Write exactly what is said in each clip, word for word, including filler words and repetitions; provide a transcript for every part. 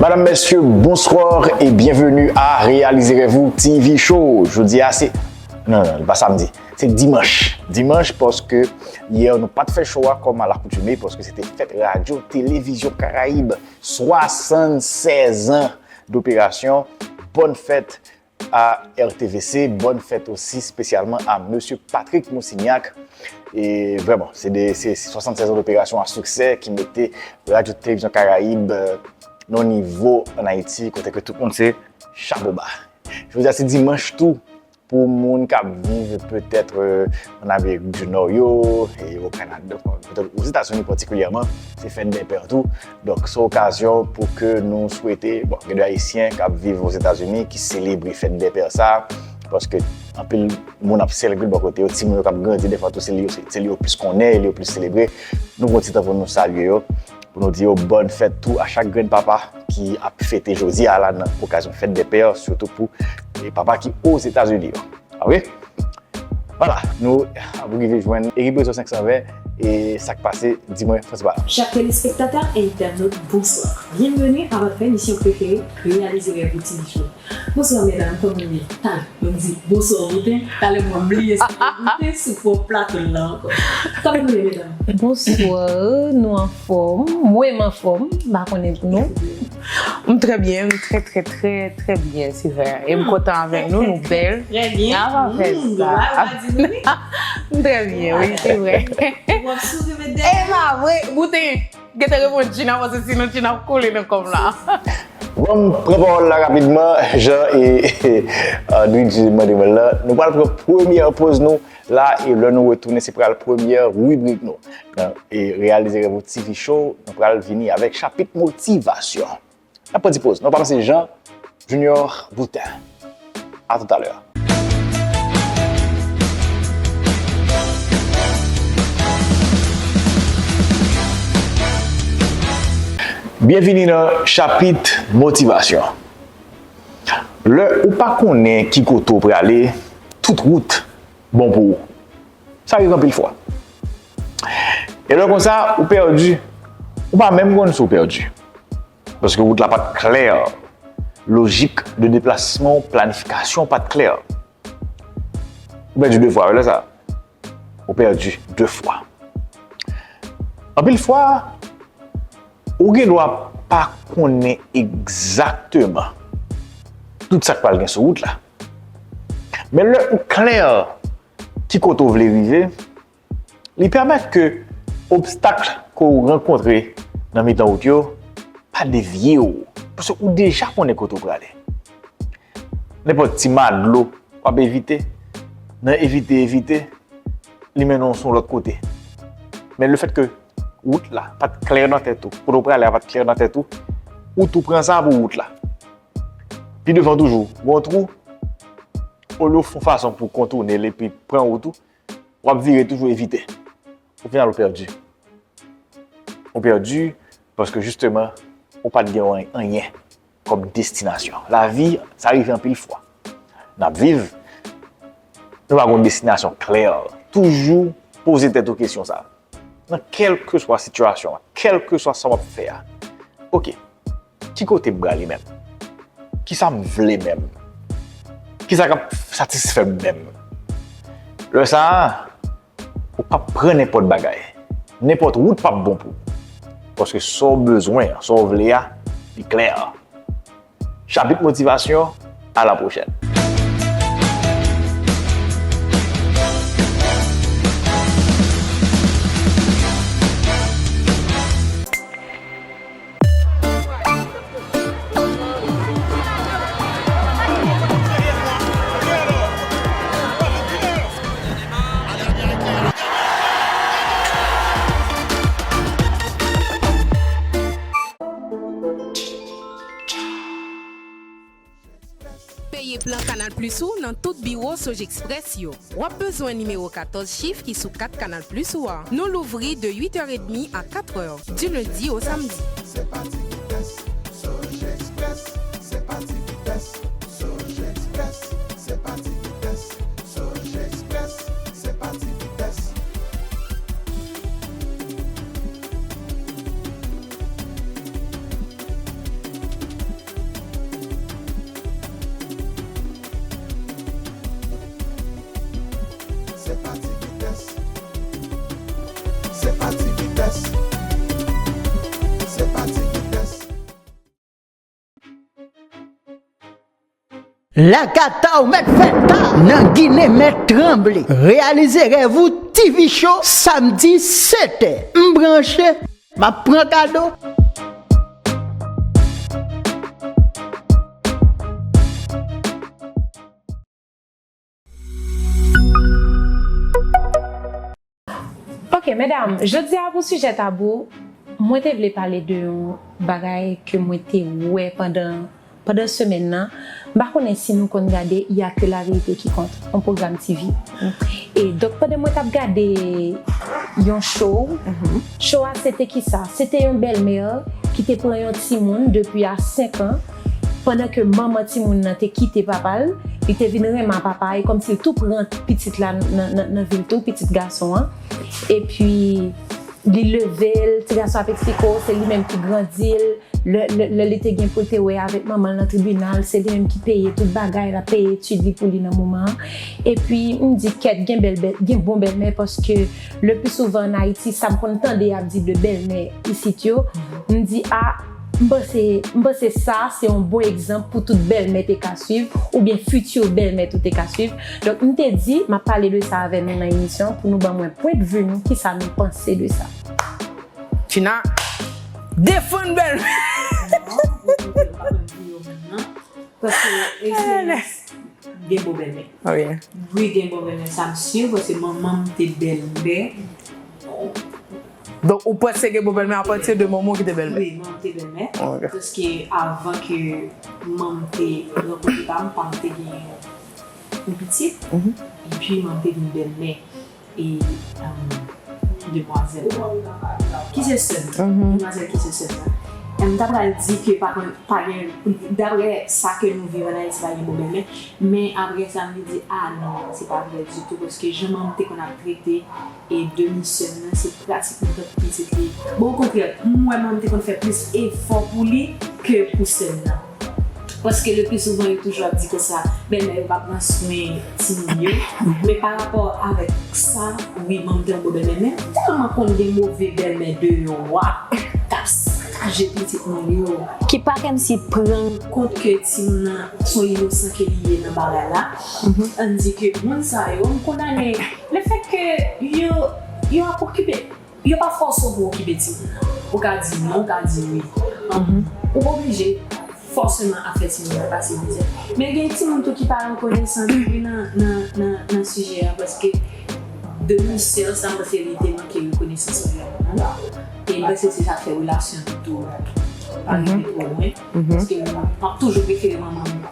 Madame, messieurs, bonsoir et bienvenue à Réalisez Rêve Ou T V Show. Jodi a se, non, non, pa samdi, se dimanch. Dimanch, paske yè nou pa t fè show a kòm alakoutime, paske se te fèt Radyo Televizyon Karayib, swasannsèz an doperasyon. Bòn fèt a R T V C, bòn fèt osi espesyalman a mesye Patrick Moussignac. E vrèman, se de, se swasannsèz an doperasyon a siksè ki mete Radyo Televizyon Karayib, euh, nan yon nivo ann Ayiti kote ke tout moun se chapo ba. Jodi a se dimanch tou pou moun k ap viv petèt, euh, ann Amerik di Nò yo, e o Kanada, petèt Ozetazini patikilyèman, se fèt dèpè tou. Donk, se okazyon pou ke nou swete, bon, gen de Ayisyen k ap viv Ozetazini ki selebre fèt dèpè sa, paske anpil moun ap selebre l bò kote yo, timoun yo k ap grandi, dèfwa tou se li yo, se, se li yo plis konnen, e li yo plis selebre. Nou pran ti tan pou nou salye yo, pou nou di yo bòn fèt tou a chak grenn papa ki ap fete jodi a la nan okazyon fèt dèpè, sitou pou, e, papa ki Ozetazini yo. Ok? Vwala, nou ap rive jwenn ekip Rezo senk san ven e sa k pase, di mwen, Francis Bala. Chak telespektatè e entènot, bonswa. Byenveni a votre émission préférée, Réalisez Rêve Ou T V Show. Bonswa medam, kòman nou ye? Talè, nou di bonswa Bouten, talè mwen bliye se Bouten sou pwòp plato l la ankò. Kòman nou ye medam? Bonswa, nou anfòm, mwen m anfòm, m pa konnen pou nou. M trè byen, m trè, trè, trè, trè byen, se vrè. E m kontan avèk nou, nou bèl. Trè byen. N ap fè sa. M trè byen, wi, se vrè. W ap souri, medam. E pa vre, Bouten, gentan reponn Gina, paske sinon Gina ap kole nan kò m la. Bon, m pran pawòl la rapidman, jan e, e Andridge mande mwen la. Nou pral pran premyè poz nou la, e lè nou retounen, se pral premyè ribrik nou. Nan, e Réalisez Rêve Ou T V Show, nou pral vini avèk chapit motivasyon. N ap pran ti poz. Non pa m se Jean Junior Boutin. À tout à l'heure. Byenvini nan chapit motivasyon. Lè ou pa konnen ki kote w prale, tout wout bon pou ou. Sa rive anpil fwa. E lè konsa, ou pèdi. Ou pa menm konn si w pèdi. Paske wout la pa t klè. Lojik de deplasman w, planifikasyon w pa t klè. Ou pèdi de fwa, wi, lè sa. Ou pèdi de fwa. Anpil fwa, ou gen dwa pa konnen egzakteman tout sa k pral gen sou wout la. Men lè ou klè ki kote w vle rive, li pèmèt ke obstak ke w rankontre nan mitan wout yo pa devye w, paske ou deja konnen kote w prale. Nenpòt ti ma dlo w ap evite, nan evite, evite, li mennen w sou yon lòt kote. Men lefètke wout la pa t klè nan tèt ou, kote w prale a pa t klè nan tèt ou, ou tou pran sa pou wout la. Pi devan toujou, gen yon twou, olye w fè yon fason pou w kontounen l epi pran wout ou, w ap vire toujou evite. Au final, ou pèdi. Ou pèdi paske jisteman, ou pa t gen anyen kòm destinasyon. Lavi, sa rive anpil fwa. N ap viv, nou pa gen yon destinasyon klè. Toujou poze tèt ou kesyon sa. Nan kèlkeswa sitiyasyon an, kèlkeswa sa w ap fè a. Oke, ki kote m prale menm? Kisa m vle menm? Kisa k ap satisfè m menm? Lè sa a, ou p ap pran nenpòt bagay. Nenpòt wout p ap bon pou ou. Paske sa w bezwen an, sa w vle a, li klè. Chapit motivasyon, à la prochaine. Peye plan Canal Plus ou nan tout biwo Sogexpress yo. W ap bezwen nimewo katòz chif ki sou kat Canal Plus ou a. Nou louvri de uit è edmi a kat è, di lendi o samdi. Se pa ti vitès, Sogexpress, se pa ti vitès, Sogexpress, se pa ti vitès, Sogexpress, se pa ti vitès. Lakata w mèt fè ta, nan Ginen mèt tranble. Reyalize rèv ou, T V Show, samdi sèt è. M branche, m ap pran kado. Ok, medam, jodi a pou sijè tabou, mwen te vle pale de yon bagay ke mwen te wè pandan, pandan semèn nan. M pa konnen si nou konn gade Y a que la vérité qui compte, yon pwogram T V. E donk, pandan mwen t ap gade yon show, show a se te kisa? Se te yon bèlmè ki te pran yon timoun depi a senk an, pandan ke manman timoun nan te kite papa l, li te vin renmen papa a, e kòmsi l tou pran pitit la nan, nan, nan vi l tou, pitit gason an. Epi, li leve l, ti gason ap eksplike w, se li menm ki grandi l. Lè, lè, lè li te gen pou l te wè avèk manman l nan tribinal, se li menm ki peye tout bagay, l ap peye etid li pou li nan moman an. Epi, m di, kèt, gen bèl, bèl, gen bon bèlmè, paske le pli souvan an Ayiti, sa m konn tande y ap di de bèlmè isit yo, m di, a, m panse, m panse sa, se yon bon egzanp pou tout bèlmè te ka swiv, oubyen fiti bèlmè tou te ka swiv. Donk, m te di, m ap pale de sa avè nou nan emisyon, pou nou ban mwen pwendvi nou, kisa nou panse de sa. Tina, defann bèlmè! Non, mwen pa konn di yo menm, non. Paske eksperyans gen bon bèlmè. Wi, gen bon bèlmè, sa m si, paske manman m te bèlmè. Donk, ou panse gen bon bèlmè apati de manman w ki te bèlmè? Wi, manman m te bèlmè. Paske avan ke manman m te rankontre pa m, pa m te gen yon pitit. Epi manman m te vin bèlmè. E, um, demwazèl la, ki se sè m, demwazèl ki se sè m nan. M ta pral di ke pa, pa gen, daprè sa ke nou viv an Ayiti, pa gen pwoblèm, men, men apre sa, m vin di, a non, se pa vre ditou, paske jan manman m te konn ap trete e demi sè m nan, se pratikman tankou pitit li. Bon, okontrè, m wè manman m te konn fè plis efò pou li ke pou sè m nan. Paske le pli souvan, yo toujou ap di konsa, bèlmè yo pa pran swen timoun yo. Men pa rapò avèk sa, wi, manman m te yon bon bèlmè, men m tèlman konn gen move bèlmè deyò a, k ap sakaje pitit moun yo. Ki pa kòmsi pran kont ke timoun nan se yon inosan ke li ye nan bagay la. Ann di ke moun sa yo, m kondane lefètke yo, yo ap okipe Yo pa fòse w pou w okipe timoun nan. Ou ka di non, ou ka di wi. Ou pa oblije fòseman ap fè timoun nan pase mizè. Men gen timoun tou ki pa rekonesan tou wi nan, nan, nan, nan sijè a, paske demi sè sa, m panse li te manke rekonesans anvè manman l. E m panse se sa k fè relasyon nou tou pa rive twò lwen. Paske m ap toujou prefere manman m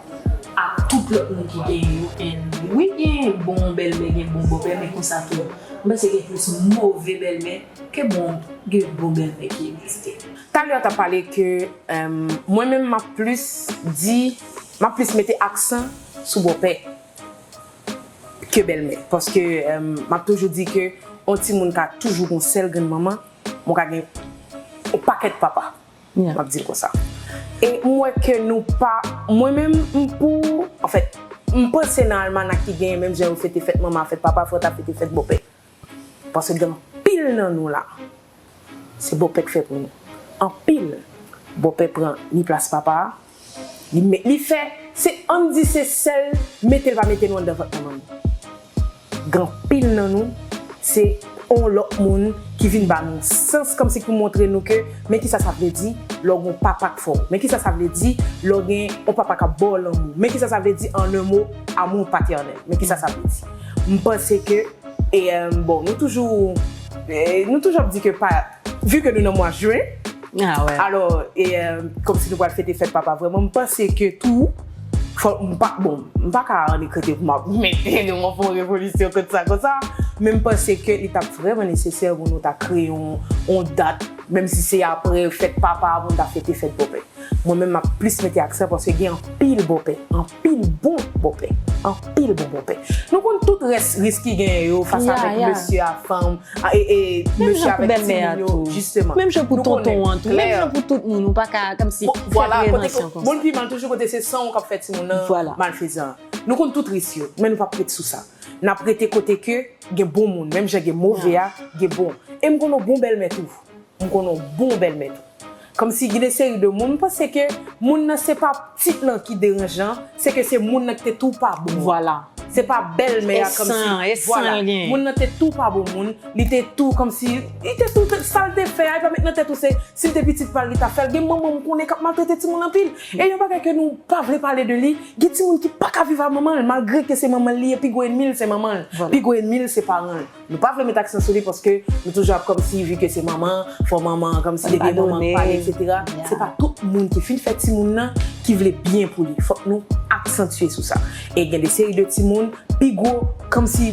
ak tout lòt moun ki gen yo. And wi, gen bon bèlmè, gen bon bòpè, men konsa tou, m panse gen plis move bèlmè ke bon, gen bon bèlmè ki egziste. Talè w t ap pale ke, em, mwen menm, m ap plis di, m ap plis mete aksan sou bòpè ke bèlmè. Paske, em, m ap toujou di ke yon timoun ka toujou gon sèl grann manman, men w ka gen yon pakèt papa. M ap di l konsa. E m wè ke nou pa, mwen menm, m pou, anfèt, m panse nan almanak ki genyen, menm jan yo fete fèt manman, fèt papa, fò ta fete fèt bòpè. Paske gen anpil nan nou la, se bòpè k fè pou nou. Anpil. Bòpè pran ni plas papa a, li me-, li fè, se, ann di se sèl mete l pa mete nou anndan vant manman nou. Gen anpil nan nou, se yon lòt moun ki vin ba nou sans, kòmsi pou montre nou ke, men kisa sa vle di lè w gen yon papa k fè w. Men kisa sa vle di lè w gen yon papa k ap ba w lanmou. Men kisa sa vle di, en un mot, amour paternel. Men kisa sa vle di. M panse ke, e, em, bon, nou toujou, e, nou toujou ap di ke pa, vi ke nou nan mwa jen, alò, e, em, kòmsi nou pral fete fèt papa vrèman, m panse ke tou, fò, m pa, bon, m pa ka annik rete pou m ap mete nou an fon revolisyon konsa, konsa, men m panse ke li t ap vrèman nesesè pou nou ta kreye yon, yon dat, menm si se apre fèt papa a, pou nou ta fete fèt bòpè. Mwen menm, m ap plis mete aksan paske gen anpil bòpè, anpil bon bòpè, anpil bon bòpè. Nou konn tout rès, risk ki genyen yo fas avèk mesye a fanm, a, e, e, mesye avèk timoun yo, jisteman. Menm jan pou tonton an tou, menm jan pou tout moun, ou pa ka kòmsi fè prevansyon konsa. Moun pi mal toujou kote se san w k ap fè timoun nan malfezan. Nou konn tout risk yo, men nou p ap ret sou sa. N ap rete kote ke gen bon moun, menm jan gen move a, gen bon. E m konn yon bon bèlmè tou. M konn yon bon bèlmè tou. kòmsi gen de seri de moun, m panse ke moun nan se pa tit lan ki deranjan, se ke se moun nan ki te tou pa bon. Vwala. Se pa bèlmè a kòmsi. E san, e san l gen. Moun nan te tou pa bon moun, li te tou kòmsi, li te tou, sa l te fè a, li pa met nan tèt ou se, si l te pitit pa l, li ta fè l. Gen manman m konnen k ap maltrete timoun anpil. E yon bagay ke nou pa vle pale de li, gen timoun ki pa ka viv ak manman l, malgre ke se manman l li ye, pi gwo ènmi l se manman l. Vwala. Pi gwo ènmi l se paran l. Nou pa vle met aksan sou li paske nou toujou ap kòmsi, vi ke se manman, fò manman, kòmsi depi manman pale, etsetera. Se pa tout moun ki fin fè timoun nan ki vle byen pou li. Fòk nou aksantye sou sa. E gen de seri de timoun, pi gwo, kòmsi,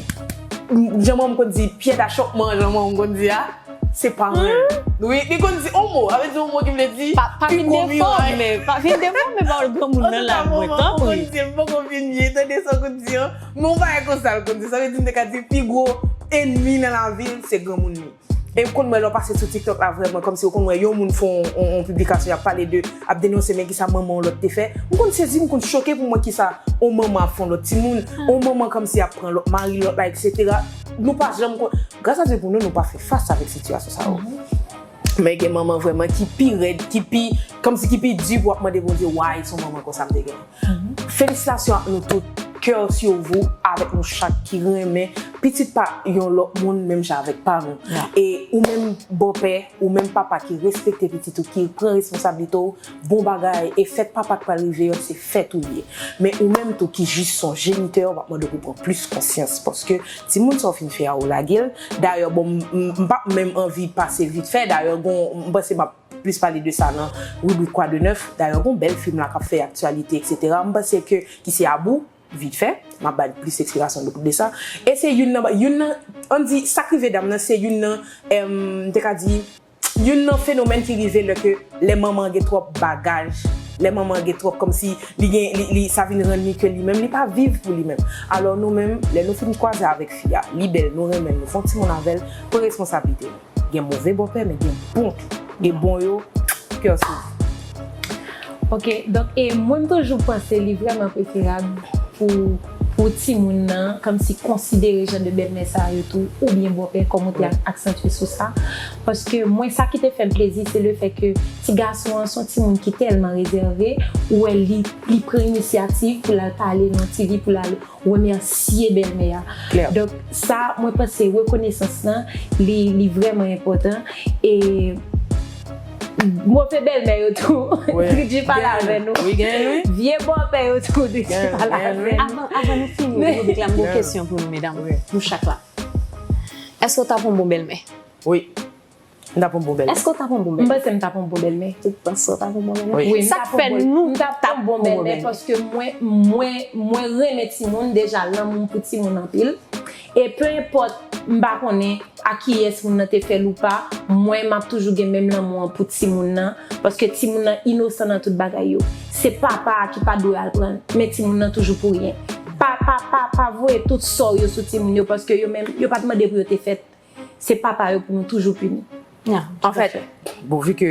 jan manman m konn di, pyè dachòpman, jan manman m konn di a, se paran l. Wi, li konn di yon mo, sa vle di yon mo ki vle di, pa, pa vin defòme, pa vin defòme pawòl granmoun nan la, mwen, tanpri. An tou ka, manman m konn di, m poko fin ye, tande sa w konn di an. Men yon bagay konsa l konn di, sa vle di m te ka di pi gwo ènmi nan lavi l, se granmoun li. E w konn wè lè w pase sou TikTok la vrèman, kòmsi w konn wè yon moun fè yon, yon, yon piblikasyon, y ap pale de, ap denonse men kisa manman yon lòt te fè. M konn sezi, m konn choke pou m wè kisa yon manman ap fè yon lòt timoun, yon manman kòmsi ap pran lòt mari lòt la, etsetera. Nou pa janm konn, gras a Dye pou nou, nou pa fè fas avèk sitiyasyon sa yo. Men gen manman vrèman ki pi rèd, ki pi, kòmsi ki pi di pou w ap mande Bondye, why se yon manman konsa m te gen. Felisitasyon ak nou tout, cœur sur vous, avèk nou chak ki renmen pitit pa yon lòt moun menm jan avèk pa nou. E ou menm bòpè, ou menm papa ki respekte pitit ou, ki pran responsablite w, bon bagay, e fèt papa k pral rive yo, se fèt ou li ye. Men ou menm tou ki jis se yon jenitè, w ap mande pou pran plis konsyans, paske timoun sa w fin fè a, ou lage l. Dayè, bon, m, m, m p ap menm anvi pase vit fè, dayè, gon, m panse m ap plis pale de sa nan ribrik Quoi de neuf. Dayè, gon bèl fim la k ap fè aktyalite, etsetera. M panse ke, ki se Abou, vit fè, m ap bay plis eksplikasyon de, de sa. E se youn nan, youn nan, ann di, sa k rive dam nan, se youn nan, em, m te ka di, youn nan fenomèn ki rive lè ke, lè manman an gen twòp bagaj, lè manman an gen twòp, kòmsi li gen, li, li, sa vin rann li ke li menm, li pa viv pou li menm. Alò nou menm, lè nou fin kwaze avèk fi a, li bèl, nou renmen l, nou fè yon timoun avè l, pran responsablite nou. Gen move bòpè, men gen bon tou. E bon yo, kè sou. Ok, donk, e mwen m toujou panse li vrèman preferab pou, pou timoun nan, kòmsi konsidere jan de bèlmè sa yo tou, oubyen bòpè, kòm ou te ak-, aksantye sou sa. Paske mwen, sa ki te fè m plezi, se le fè ke ti gason an se yon timoun ki tèlman rezève, ou wè li, li pran inisyativ pou l al pale nan T V, pou l al remèsye bèlmè a. Klè. Donk, sa, mwen panse rekonesans lan, li, li vrèman enpòtan. E move bèlmè yo tou, Tridji pale avè nou. Wi, gen, wi. Vye bòpè yo tou, Tridji pale avè nou. Avan, avan nou fini ribrik la, m gen yon kesyon pou nou, medam. Nou chak la. Èske w t ap yon bon bèlmè? Wi. M t ap yon bon bèlmè. Èske w t ap yon bon bèlmè? M panse m t ap yon bon bèlmè. Ou panse w t ap yon bon bèlmè? Wi. Wi, m t ap yon bon, m t ap yon bon bèlmè paske mwen, mwen, mwen renmen timoun, deja lanmou m pou timoun anpil. E pe enpòt, m pa konnen a kiyès moun nan te fè l ou pa, mwen, m ap toujou gen menm lanmou an pou timoun nan, paske timoun nan inosan nan tout bagay yo. Se papa a ki pa dwe al pran l, men timoun nan toujou pou ryen. Pa, pa, pa, pa voye tout sò w yo sou timoun yo, paske yo menm, yo pa t mande pou yo te fèt. Se papa yo pou nou toujou pini. Anfèt, bon, vi ke,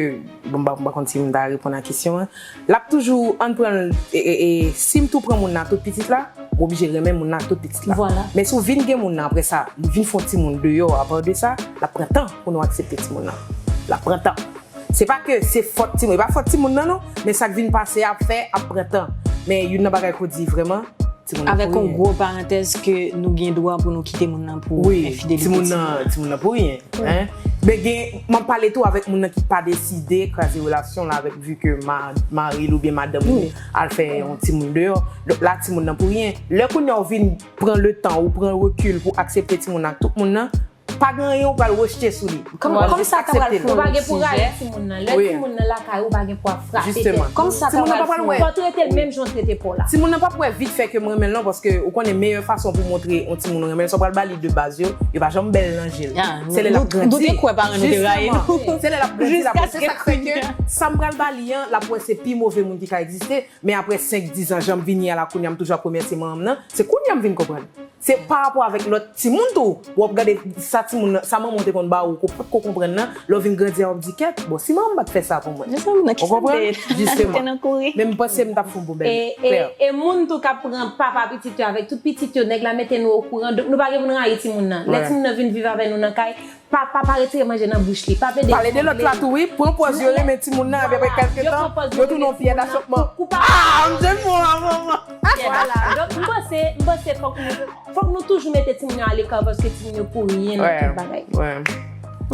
bon, m pa, m pa konn si m ta reponn a kesyon an. L ap toujou, ann pran l, e, e, e, si m tou pran moun nan tout pitit la, m oblije renmen moun nan tout pitit la. Vwala. Men si w vin gen moun nan, apre sa, li vin fè yon timoun deyò, apa de sa, l ap pran tan pou nou aksepte timoun nan. L ap pran tan. Se pa ke se fòt timoun, e pa fòt timoun nan non, men sa k vin pase a ap fè, ap pran tan. Men youn nan bagay ke w di vrèman, timoun nan pou ryen. Avèk yon gwo parantèz ke nou gen dwa pou nou kite moun nan pou enfidelite timoun nan. Wi, timoun nan, timoun nan pou ryen, en. Men gen, m ap pale tou avèk moun nan ki pa deside kraze relasyon la avèk, vi ke ma-, mari l oubyen madanm li al fè yon timoun deyò. Donk la, timoun nan pou ryen. Lè kounye a w vin pran letan, ou pran rekil pou aksepte timoun nan ak tout moun nan, pa gen anyen ou pral rejte sou li. Kòm, kòm sa ta pral fè yon lòt sijè. Ou pa gen pou rale timoun nan. Lè timoun nan lakay ou, ou pa gen pou ap frape tèt. Kòm sa ta pral fè yon lòt. Fò w trete l menm jan w trete pa w la. Timoun nan p ap wè vit fè ke m renmen l non, paske ou konnen meyè fason pou montre yon timoun ou renmen l, se w pral ba li de baz yo, yo pa janm bèl nan je l. Se lè l ap grandi. Nou te kwè paran nou te rayi nou. Se lè l ap grandi, l ap wè. Se sa k fè ke sa m pral ba li an, l ap wè se pi move moun ki ka egziste. Men apre senk, diz an, jan m vin ye a la kounye a, m toujou ap remèsye manman m nan. Se kounye a m vin konprann. Se pa rapò avèk lòt timoun tou. W ap gade sa timoun nan, sa manman w te konn ba ou, ke w potko konprann nan, lè w vin grandi a, w ap di, kèt, bon, si manman m pa t fè sa pou mwen. Ou konprann? Jisteman. Men m panse m t ap fè yon bon bèlmè. E, e, e moun tou k ap pran papa pitit yo avèk tout pitit yo, nèg la mete nou okouran. Donk, nou pa gen pou n rayi timoun nan. Lè timoun nan vin viv avè nou nan kay, pa, pa, pa retire manje nan bouch li. Pa plede. Pale de lòt la tou, wi. Pran pòz yo renmen timoun nan, epi apre kèlke tan, yo tounen yon pyè dachòpman. Ah, m se bon, ah, bon, bon. Voilà. Donk, m panse, m panse fòk nou, fòk nou toujou mete timoun yo aleka paske timoun yo pou ryen nan tout bagay.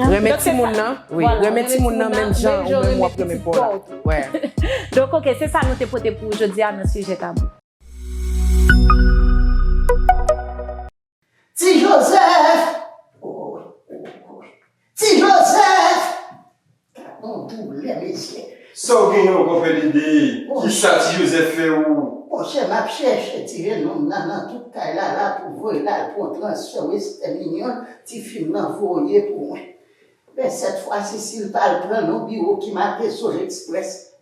Renmen timoun nan, wi. Renmen timoun nan menm jan ou menm w ap renmen pa w la. Donk, ok, se sa nou te pote pou jodi a nan sijè tabou. Ti Jozèf! Ti Jozèf! Gad yon doulè, mesye. Sa w genyen ankò, Pè Dede? Kisa Ti Jozèf fè w? Monchè, m ap chèche ti jenòm nan nan tout kay la, la pou voye l al pran transfè Western Union, tifi m nan voye pou mwen. Men sèt fwa si, si l pa al pran l nan biwo ki make Soj Express,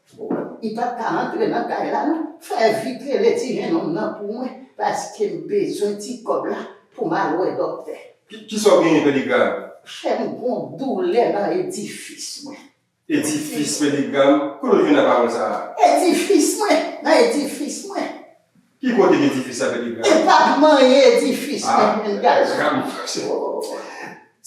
li p ap ka antre nan kay la, non. Fè vit rele ti jenòm nan pou mwen, paske m bezwen ti kòb la pou m al wè dòktè. Ki, kisa w genyen, Pè Degram? Monchè, m gon doulè nan edifis mwen. Edifis, Pè Degram? Kote w jwenn pawòl sa a? Edifis mwen, nan edifis mwen. Ki kote k edifis la, Pè Degram? E pa manyen edifis mwen, jèn gason.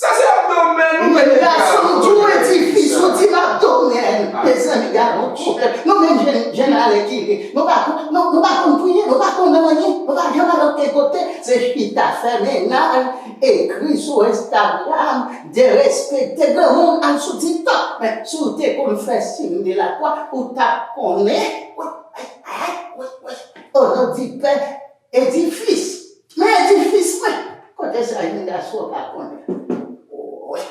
Sa se abdomèn ou, Pè Degram. Jèn gason, m di w edifis, ou di m abdomèn. Mezanmi, gade yon pwoblèm. Nou menm jèn, jèn alèkile. Nou pa konn, nou, nou pa konn priye, nou pa konn anyen, nou pa janm al antre kote. Se chita, fè mennaj, ekri sou Instagram, derespekte granmoun, al sou TikTok. Men si w te konn fè siy de lakwa, ou t ap konnen. Wi, wi, wi, wi. O non di Pè, edifis. Men edifis mwen. Kote sa jèn gason pa konnen. Wi.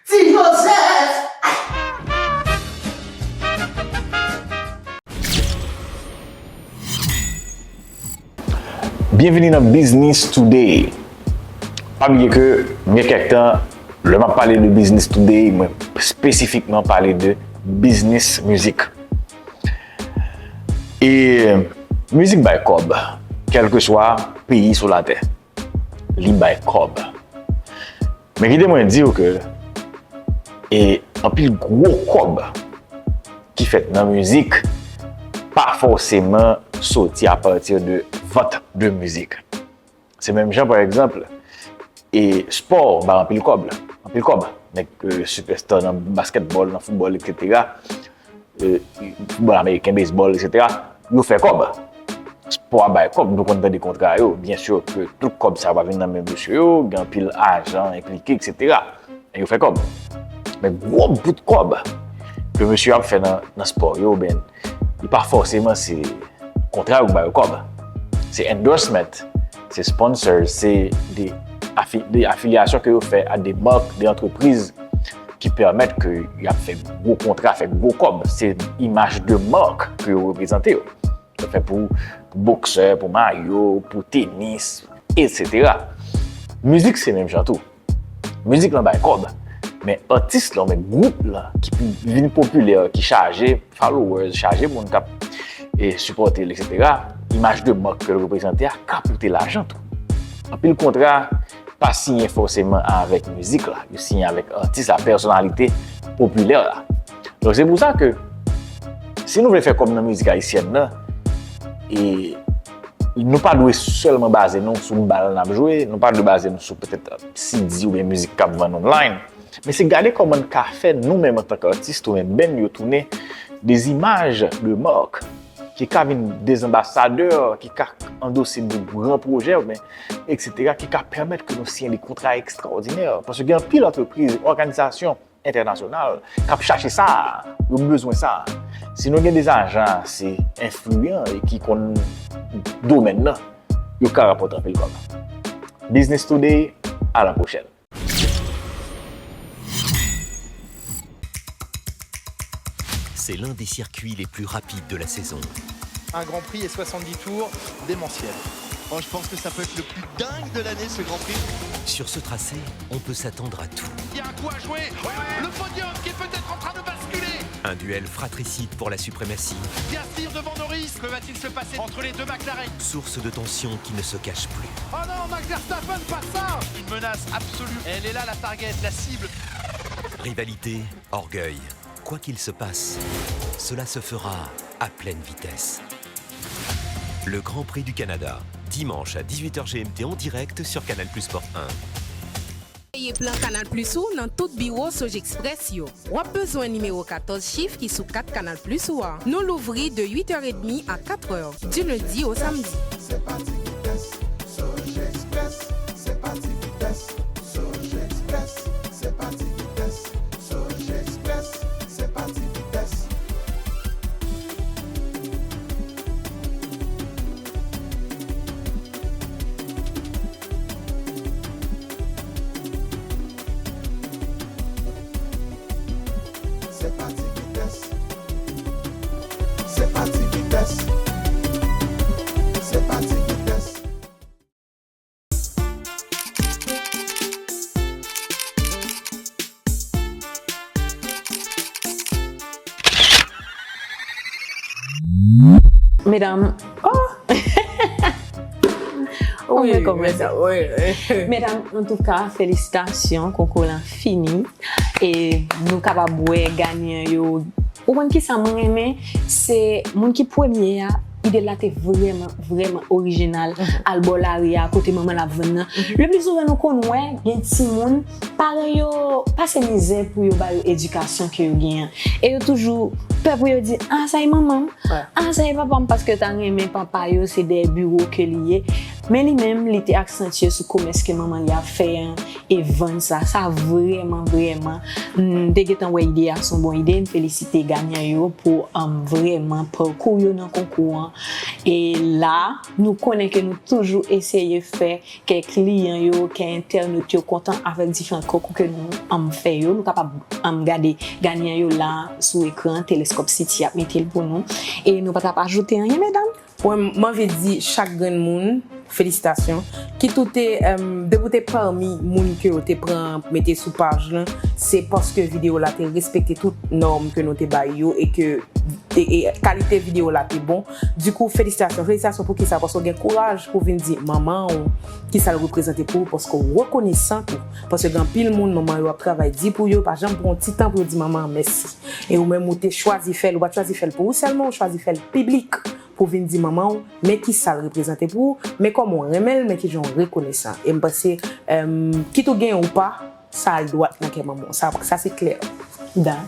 Ti Jozèf! Byenvini nan Business Today. Pa bliye ke m gen kèk tan, lè m ap pale de Business Today, mwen espesifikman pale de biznis mizik. E mizik bay kòb, kèlkeswa peyi sou latè. Li bay kòb. Men kite mwen di w ke, e, anpil gwo kòb ki fèt nan mizik pa fòseman soti apati de vant de mizik. Se menm jan, pa egzanp, e spò bay anpil kòb, anpil kòb. Nèg, e, sipèsta nan baskètbòl, nan foutbòl, etsetera. E, foutbòl ameriken, bezbòl, etsetera, yo fè kòb. Spò a bay kòb, nou konn tande kontra yo. Byen si ke tout kòb sa yo pa vin nan men mesye yo, gen anpil ajan enplike, etsetera. E yo fè kòb. Men gwo bout kòb ke mesye yo ap fè nan, nan spò yo, ben, li pa fòseman se kontra yo k ba yo kòb. Se endorsement, se sponsors, se de afi-, de afilyasyon ke yo fè a de mak, de antrepriz ki pèmèt ke y ap fè gwo kontra, fè gwo kòb. Se imaj de mak ke yo reprezante yo. Yo fè pou, pou boksè, pou mayo, pou tenis, etsetera. Mizik se menm jan tou. Mizik lan bay kòb, men atis lan, men gwoup lan ki vin popilè, ki chaje followers, chaje moun k ap, e, sipòte l, etsetera, imaj de mak ke l reprezante a ka pote lajan tou. Anpil kontra pa siyen fòseman avèk mizik la, yo siyen avèk atis la, pèsonalite popilè la. Donk, se pou sa ke si nou vle fè kòb nan mizik ayisyèn nan, e nou pa dwe sèlman baze nou sou bal n ap jwe, nou pa dwe baze nou sou petèt C D oubyen mizik k ap vann online, men se gade kòman n ka fè nou menm antanke atis, oubyen band yo tounen de imaj de mak, ki ka vin de anbasadè, ki ka andose de gran pwojè, oubyen, etsetera, ki ka pèmèt ke nou siyen de kontra ekstraòdinè. Paske gen anpil antrepriz, òganizasyon entènasyonal k ap chache sa, yo bezwen sa. Si nou gen de ajan ase enfliyan e ki konn domèn nan, yo ka rapòte anpil kòb. Business Today, à la prochaine. C'est l'un des circuits les plus rapides de la saison. Un Grand Prix et soixante-dix tours démentiels. Oh, je pense que ça peut être le plus dingue de l'année, ce Grand Prix. Sur ce tracé, on peut s'attendre à tout. Il y a un coup à jouer. Le podium qui est peut-être en train de basculer. Un duel fratricide pour la suprématie. Gasly devant Norris. Que va-t-il se passer entre les deux McLaren ? Source de tension qui ne se cache plus. Oh non, Max Verstappen, pas ça ! Une menace absolue. Elle est là, la target, la cible. Rivalité, orgueil. Quoi qu'il se passe, cela se fera à pleine vitesse. Le Grand Prix du Canada, dimanche à dix-huit heures G M T en direct sur Canal Plus Sport un. Peye plan Canal Plus ou nan tout biwo Sojexpress yo. W ap bezwen nimewo katòz chif ki sou kat Canal Plus ou a. Nou louvri de uit è edmi a kat è, du lundi au samedi. Se pa ti vitès, Sojexpress, se pa ti vitès, Sojexpress, se pa ti vitès, Sojexpress, se pa ti vitès. Se pa ti vitès. Se pa ti vitès. Se pa ti vitès. Medam, oh! Ou mwen kòmanse. Medam, antouka, felisitasyon, konkou lan fini. E nou kapab wè ganyan yo. Ou konn kisa mwen renmen? Se moun ki premye a, ide la te vrèman, vrèman orijinal. Al bò lari a, kote manman l ap vann nan. Le pli souvan nou konn wè, gen timoun, paran yo pase mizè pou yo ba yo edikasyon ke yo genyen. E yo toujou pè pou yo di, "Ah, sa e manman m. Ah, sa e papa m," paske yo ta renmen papa yo, se dèyè biwo ke li ye. Men li menm, li te aksantye sou komès ke manman li ap fè an e vann sa. Sa vrèman, vrèman, m te gentan wè ide a se yon bon ide. M felisite ganyan yo pou, um, vrèman pakou yo nan konkou an. E la, nou konnen ke nou toujou eseye fè kè kliyan yo, kè entènot yo kontan avèk diferan konkou ke nou, um, fè yo. Nou kapab, um, gade ganyan yo la sou ekran, Teleskòp City ap mete l pou nou. E nou pa t ap ajoute anyen, medam? Mwen, m anvi di chak grenn moun, felisitasyon. Kit ou te, em, depi w te pami moun ke yo te pran mete sou paj lan, se paske videyo la te respekte tout nòm ke nou te bay yo e ke e, e kalite videyo la te bon. Dikou, felisitasyon. Felisitasyon pou kisa? Paske w gen kouraj pou vin di manman w kisa l reprezante pou ou, paske w rekonesan tou. Paske gen anpil moun, manman yo ap travay di pou yo, pa janm pran yon ti tan pou yo di manman an mèsi. E ou menm, ou te chwazi fè l, ou pa t chwazi fè l pou ou sèlman, ou chwazi fè l piblik pou vin di manman w, men kisa l reprezante pou ou, men kòman w renmen l, men kijan w rekonesan. E m panse, em, kit ou genyen ou pa, sa al dwat nan kè manman w. Sa, sa se klè. Da.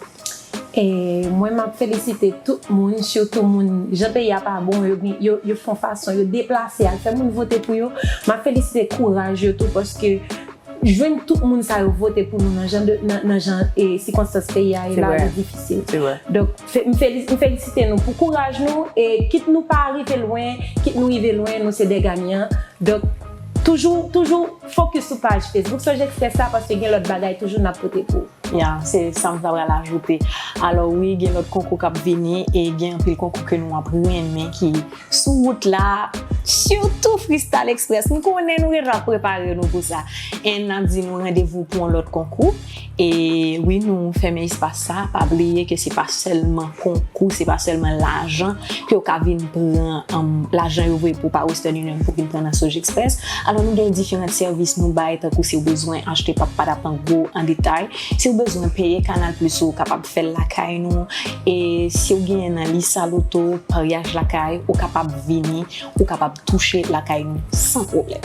E mwen, m ap felisite tout moun, sitou moun, jan peyi a pa bon, yo, yo, yo fè yon fason, yo deplase, al fè moun vote pou yo. M ap felisite kouraj yo tou, paske jwenn tout moun sa yo vote pou nou nan jan de, nan, nan jan, e, sikonstans peyi a ye la, li difisil. Donk, fe-, m feli-, m felisite nou pou kouraj nou, e kit nou pa rive lwen, kit nou rive lwen, nou se de ganyan. Donk, toujou, toujou fokis sou paj Facebook Sojexpress la, paske gen lòt bagay toujou n ap pote pou ou. Ya, se sa m ta pral ajoute. Alò wi, gen lòt konkou k ap vini e gen anpil konkou ke nou ap renmen ki sou wout la, sitou Freestyle Express. M konnen nou deja prepare nou pou sa. E n ap di nou randevou pou yon lòt konkou. E wi, nou fèmen espas sa. Pa bliye ke se pa sèlman konkou, se pa sèlman lajan ke w ka vin pran, um, lajan yo voye pou w pa Western Union pou vin pran nan Sojexpress. Alò, nou gen diferan sèvis nou bay, tankou si w bezwen achte pap padap an gwo, an detay, si w bezwen peye Canal Plus ou, ou kapab fè l lakay nou. E si w genyen nan Lisa Loto, paryaj lakay, ou kapab vini, ou kapab touche lakay nou san pwoblèm.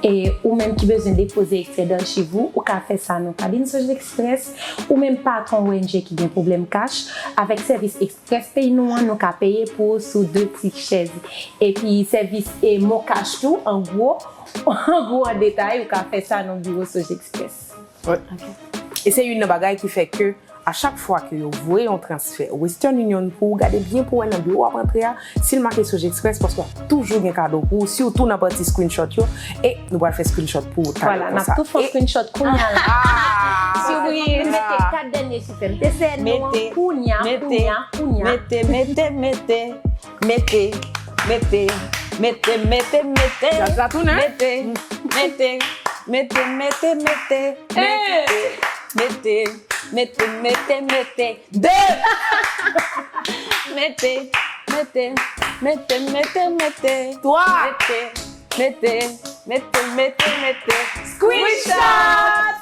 E ou menm ki bezwen depoze ekstrè d'achiv ou, ou ka fè sa nan Cabine Sojexpress, ou menm patwon O N G ki gen pwoblèm kach, avèk sèvis Express Pay nou an, nou ka peye pou ou sou de ti chèz. Epi sèvis e MonCash tou, an gwo, an gwo, an detay, ou ka fè sa nan biwo Sojexpress. Wi. Ok. E se youn nan bagay ki fè ke a chak fwa ke yo voye yon transfè Western Union pou ou, gade byen pou wè nan biwo w ap antre a, si l make Sojexpress, paske w ap toujou gen kado pou ou, sitou nan pati screenshot yo, e nou pral fè screenshot pou ou talè konsa. Vwala, n ap tou fè yon screenshot kounya la. Ah! Si w vle mete kat dènye chif M T C N nou an, kounya, kounya, kounya. Mete, mete, mete. Mete, mete, mete, mete, mete. Jazz la tounen. Mete, mete, mete, mete, mete. Mete, mete, mete, mete. De. Mete, mete, mete, mete, mete. Twa. Mete, mete, mete, mete, mete. Screenshot!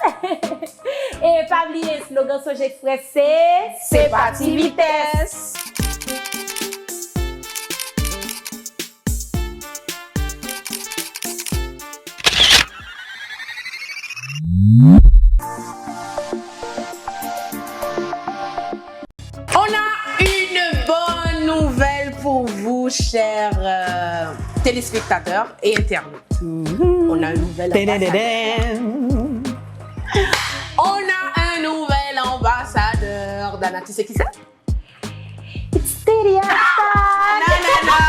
E pa bliye, slogan Sojexpress se, se pa ti vitès. Chers euh, téléspectateurs et internautes, on a un nouvel ambassadeur. On a un nouvel ambassadeur. Dana, tu sais qui c'est? It's Teddy Hashtag. Nanana.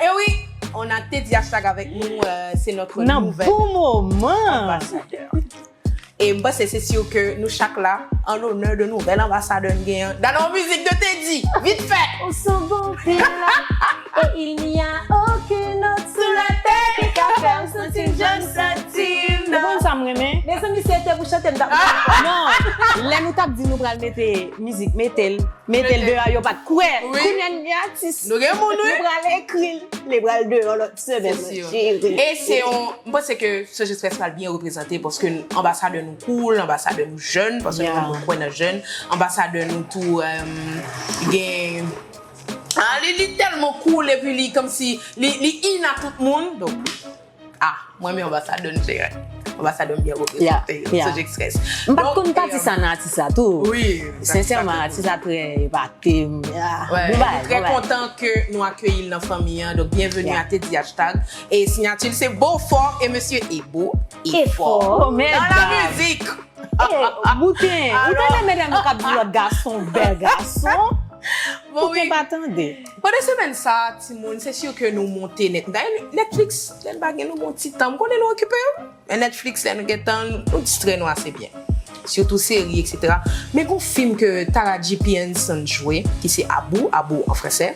Et oui, on a Teddy Hashtag avec nous. Euh, c'est notre nouvel ambassadeur. E m panse se si ke nou chak la an lonè de nouvèl anbasadè n genyen. Dana, yon mizik de Teddy, vit fè! Ou sou bon pye la, et il n'y a aucune autre sur la terre qui ka fè m santi m jan m santi m nan. Ou konn sa m renmen? Mezanmi, si se te pou chante, m t ap Non, lè nou t ap di nou pral mete mizik, mete l, mete l deyò, yo pa t kwè. Kounye a n gen atis. Nou gen moun, wi. Nou pral ekri l, li pral deyò lòt semèn, cheri. E se yon, m panse ke Soje Express pral byen reprezante paske anbasadè nou cool, anbasadè nou jèn, paske nou menm nou kwè nan jèn, anbasadè nou tou gen, ah, li, li tèlman cool epi li kòmsi, li, li in a tout moun, donk, ah, mwen menm anbasadè n cheri. Anbasadè n byen reprezante, Soje Express. M pa t konn pati sa nan atis la tou. Wi. Sensèman, atis la trè epate m. Ah, bon bagay, bon bagay. Nou trè kontan ke nou akeyi l nan fanmi an. Donk, byenveni a Teddy Hashtag. E siyati l se Beaufort e mesye Ebo e fò. Fò, dan la mizik. E, bouken, ou tande medam yo k ap di lòt gason, bèl gason. Bouken pa tande. Pandan semèn sa, timoun, se si ke nou monte Net. Dayè, Netflix, lè n pa gen nou bon ti tan, m konnen nou okipe yo. Men Netflix, lè nou gen tan, nou distrè nou ase byen. Sitou seri, etsetera. Men gon fim ke Taraji P. Henson jwe, ki se Abu, Abu an fransè,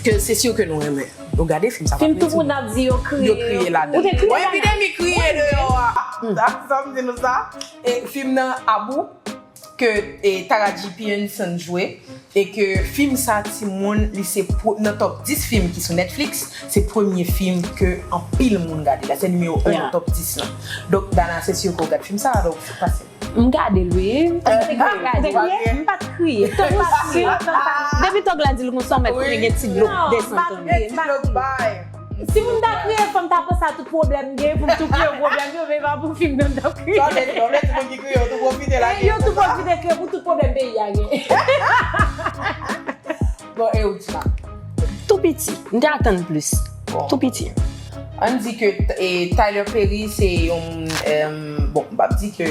ke se si ke nou renmen. Nou gade fim sa, pa prete nou. Fim tout moun ap di yo kriye. Yo kriye ladan l. Ou te kriye ladan l? Bon, epidemi kriye deyò a. Sa, sa m di nou sa. E fim nan Abu, ke e, Taraji P. Henson jwe, e ke fim sa, timoun, li se pr-, nan top dis fim ki sou Netflix, se premye fim ke anpil moun gade. La se nimewo en nan top dis lan. Donk, Dana, se si ke w gad fim sa, donk, pase. M gade l, wi. M te kriye. M pa t kriye. Depi tòg la di l konsa, mèt konnen gen ti dlo k desann kanmenm. Si moun ta kriye, fò m ta panse a tout pwoblèm m genyen pou m tou kriye pwoblèm yo, men pa pou fim nan m t ap kriye. Sa vle di, sa vle di moun ki kriye, yo tou pwofite la. Yo tou pwofite kriye pou tout pwoblèm peyi a genyen. Bon, e ou, Tina? Tou piti. M te atann plis. Bon. Tou piti. Ann di ke e, Tyler Perry se yon, bon, m p ap di ke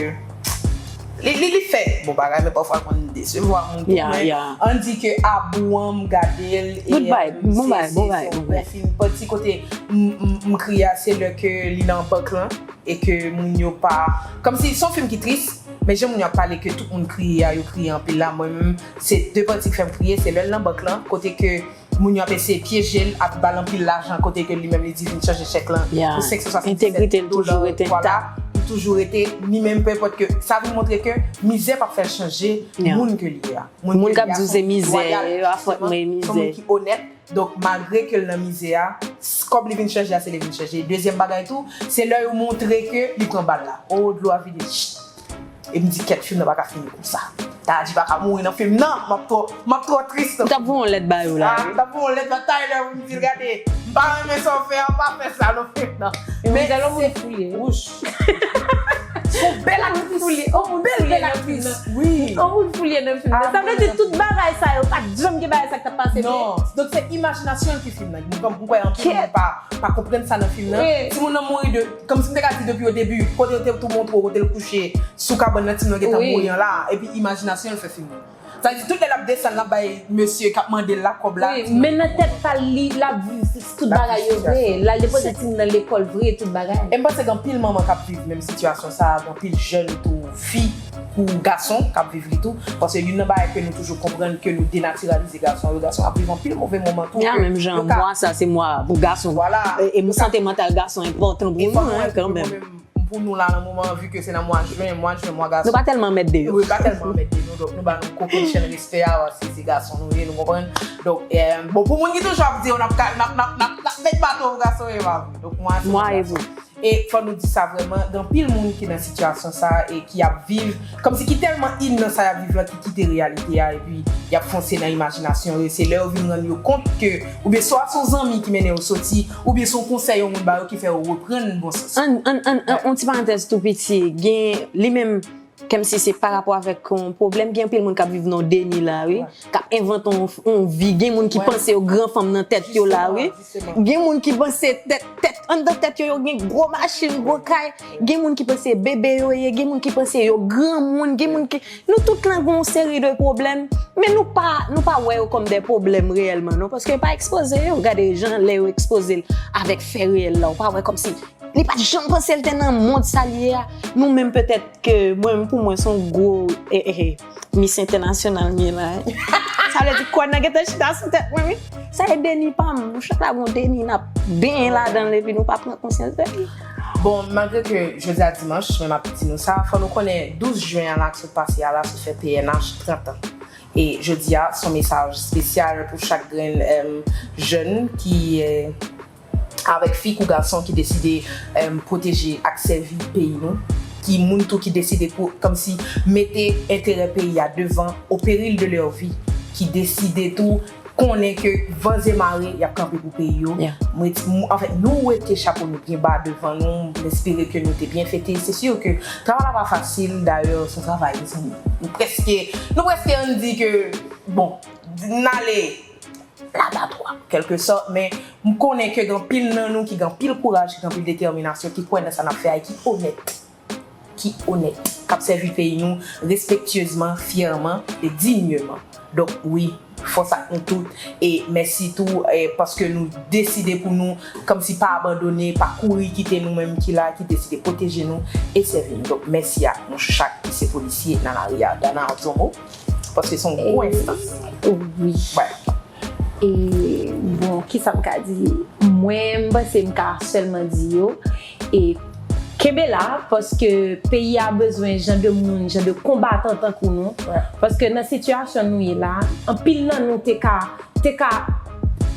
Li, li, li fè bon bagay, men pafwa l konn desevwa moun tou, men ann di ke Abu an, m gade l, e se, se, se yon bon fim. Pati kote m, m, m kriye a, se lè ke li nan bank lan, e ke moun yo pa, kòmsi se yon fim ki tris, men jan moun yo ap pale ke tout moun kriye a, yo kriye anpil la, mwen menm, se de pati ki fè m kriye, se lè l nan bank lan, kote ke moun yo ap eseye pyeje l, ap ba l anpil lajan kote ke li menm li di vin chanje chèk lan pou senk san swasanndisèt dola, vwala, li toujou rete, li menm, peu importe ke, sa vin montre ke mizè p ap fè l chanje moun ke li ye a. Moun ke li ye a, se yon moun ki lwayal, se yon moun ki onèt. Donk, malgre ke l nan mizè a, kòb li vin chanje a, se li vin chanje. Dezyèm bagay tou, se lè yo montre ke li pran bal la. O, dlo a vide. E m di, kèt, fim nan pa ka fini konsa. Taraji pa ka mouri nan fim nan. M ap twò, m ap twò tris nan fim nan. Ou t ap voye yon lèt ba yo la, wi. Ah, m t ap voye yon lèt ba Tyler pou m di l, gade, m pa renmen sa w fè a, pa fè sa nan fim nan. Men se, wouch. Se yon bèl aktris. Yon bèl, bèl aktris. Wi. Yon moun foulye nan fim nan. Sa vle di tout bagay sa yo, pa t janm gen bagay sa k t ap pase byen. Non. Donk se imajinasyon l ki fè fim nan. Mwen kwè anpil moun pa pa konprann sa nan fim nan. Timoun nan mouri de, kòmsi m te ka di depi o debi, kote yo te tou montre w, kote l kouche sou kabann nan, timoun nan gentan mouri an la, epi imajinasyon l fè fim nan. Sa vle di tout lè l ap desann, l ap bay mesye k ap mande l la kòb la. Wi, men nan tèt pa l, li, l ap viv tout bagay yo vre. L al depoze timoun nan lekòl vre, tout bagay. E m panse gen anpil manman k ap viv menm sitiyasyon sa a, gen anpil jèn tou, fi kou gason k ap viv li tou. Paske youn nan bagay ke nou toujou konprann ke nou denatiralize gason yo, gason ap viv anpil move moman tou. Ya, menm jan mwa sa se mwa pou gason. Vwala. E, e m sante mantal gason enpòtan pou nou, en, kanmenm. Pou nou la nan moman an, vi ke se nan mwa jen, mwa jen, mwa gason. Nou pa tèlman mèt de yo. Wi, pa tèlman mèt de nou, donk nou ba nou kokennchenn respè a, paske se gason nou ye, nou konprann. Donk, eh, bon, pou moun ki toujou ap di yo, n ap ka, n ap, n ap, n ap, n ap met baton pou gason yo, e pa vre. Donk, mwa se mwa gason. E fò nou di sa vrèman, gen anpil moun ki nan sitiyasyon sa a e ki ap viv, kòmsi ki tèlman in nan sa y ap viv lan, ki kite reyalite a, epi y ap fonse nan imajinasyon yo. E se lè yo vin rann yo kont ke, oubyen swa se yon zanmi ki mennen yo soti, oubyen se yon konsèy yon moun ba yo ki fè yo reprann bon sans yo. An, an, an, an, yon ti parantèz tou piti, gen, li menm, Kòmsi se pa rapò avèk yon pwoblèm. Gen anpil moun k ap viv nan deni la, wi. K ap envante yon, yon vi. Gen moun ki panse yo gran fanm nan tèt yo la, wi. Gen moun ki panse tèt, tèt, anndan tèt yo, yo gen gwo machin, gwo kay. Gen moun ki panse bebe yo ye. Gen moun ki panse yo granmoun. Gen moun ki, nou tout lan gen yon seri de pwoblèm. Men nou pa, nou pa wè yo kòm de pwoblèm reyèlman, non. Paske yo pa ekspoze yo. Gade jan lè yo ekspoze l avèk fè reyèl la. Ou pa wè kòmsi li pa t janm panse l te nan mond sa l ye a. Nou menm, petèt ke mwen, pou mwen, se yon gwo, eh, eh, eh, Miss Entènasyonal m ye la, eh. Sa vle di kòn nan gentan chita sou tèt mwen, wi. Sa e deni pa m. Nou chak la gon deni, n ap benyen ladan l epi nou pa pran konsyans de li. Bon, malgre ke jodi a dimanch, men m ap di nou sa, fò nou konnen douz jen an la k sot pase a la, sot fè P N H trant an. E jodi a, se yon mesaj espesyal pou chak grenn, em, jèn ki, eh, avèk fi kou gason ki deside, em, pwoteje ak sèvi peyi nou, ki moun tou ki deside pou, kòmsi, mete enterè peyi a devan, au péril de leur vie, ki deside tou konnen ke van e mare, y ap kanpe pou peyi yo. Mwen, m, anfen, nou wete chapo nou byen ba devan nou. M espere ke nou te byen fete. Se si ke travay la pa fasil, dayè, se yon travay, mezanmi. Nou prèske, nou prèske ann di ke, bon, n ale labatwa, kèlkesòt, men m konnen ke gen anpil nan nou ki gen anpil kouraj, ki gen anpil detèminasyon, ki kwè nan sa n ap fè a e ki onèt. Ki onèt, k ap sèvi peyi nou respektyezman, fyèman e dinyman. Donk, wi, fòs ak nou tout. E mèsi tou, eh, paske nou deside pou nou, kòmsi pa abandone, pa kouri kite nou menm ki la, ki deside pwoteje nou e sèvi nou. Donk, mèsi ak nou chak ki se polisye nan lari a. Dana, ap di yon mo? Paske se yon gwo enstans. Wi. E, bon, kisa m ka di? Mwen, m panse m ka sèlman di yo, e kenbe la, paske peyi a bezwen jan de moun, jan de konbatan tankou nou. Paske nan sitiyasyon nou ye la, anpil nan nou te ka, te ka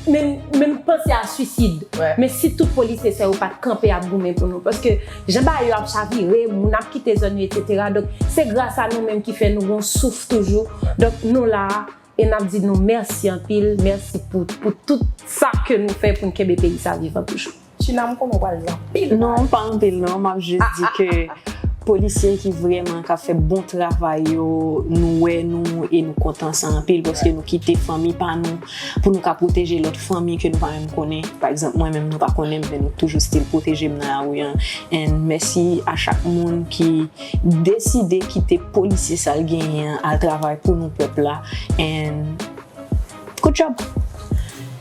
menm, menm panse a swisid. Men si tout polisye sa yo pa t kanpe ap goumen pou nou. Paske jan bagay yo ap chavire, moun ap kite zòn yo, etsetera. Donk, se gras a nou menm ki fè nou gon souf toujou. Donk, nou la, e n ap di nou mèsi anpil, mèsi pou, pou tout sa ke nou fè pou n kenbe peyi sa vivan toujou. China, m konnen w pral di anpil. Non, pa anpil non, m ap jis di ke polisye ki vrèman ka fè bon travay yo, nou wè nou e nou kontan sa anpil paske nou kite fanmi pa nou pou nou ka pwoteje lòt fanmi ke nou pa menm konnen. Pa egzanp, mwen menm nou pa konnen m, men nou toujou still pwoteje m nan lari an. And mèsi a chak moun ki deside kite polisye sa l genyen an al travay pou nou pèp la. And good job!